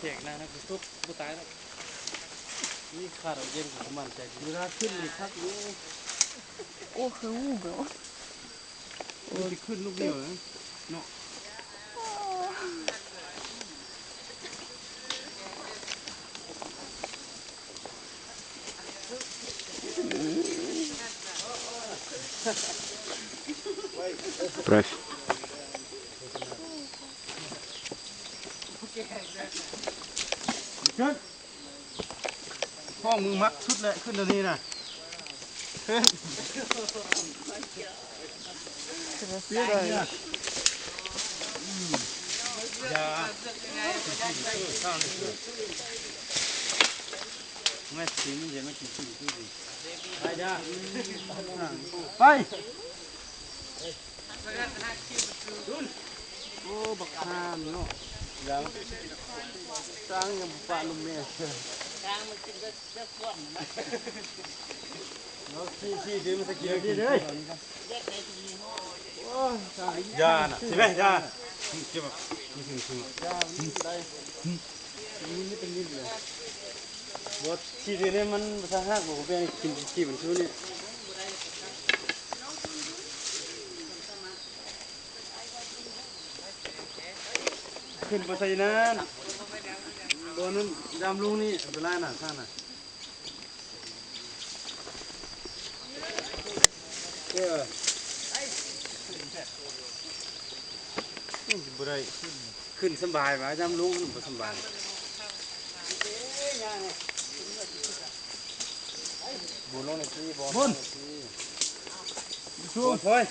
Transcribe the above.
ແຈກນານະ ຄືຕົກບໍ່ຕາຍແລ້ວ. ມີຄາດເອົາເຢັນ ກໍໝັ້ນໃຈ ເວລາຂຶ້ນນີ້ຄັກຢູ່. ໂອ້ ຄືຮູ້ແບບວ່າ ໂອ້ ມັນຊິຂຶ້ນລູກດຽວນະເນາະ. ຂຶ້ນ ຫ້ອງມຶງມັກສຸດແຫຼະ ຂຶ້ນດຽວນີ້ນະ. ເປັນຫຍັງ? ໄປ ໄປ. ໂອ້ ບັກຫ່ານເນາະ ຢ່າສ້າງ ຍັງປະລົມແມ່ ເນາະ ຂີ່ ຂີ່ ເດີ ມັນສະກິດ ເດີ ໂອ້ຍ ຢ່ານະ ຊິແມ່ ຢ່າ ເກັບ ນີ້ຄື ຄື ຢ່າ ມັນໄດ້ ນີ້ເປັນນີ້ເລີຍ. ບໍ່ ທີ່ນີ້ມັນບໍ່ທັນຮັກ ບໍ່ແມ່ນກິນ ກິນມັນຄືນີ້ ຂຶ້ນໄປໃສ່ນັ້ນ ບໍ່ນັ້ນ ດຳລົງນີ້ ອັນຕະລາຍນະ ທາງນະ ເອີ ນີ້ຊິບໍ່ໄດ້ ຂຶ້ນສຳບາຍຫວາ ຍາມລົງມັນບໍ່ສຳບາຍ. ບຸນລົງໜ້ອຍຊິ ບຸນ ບຸນ ຖອຍ.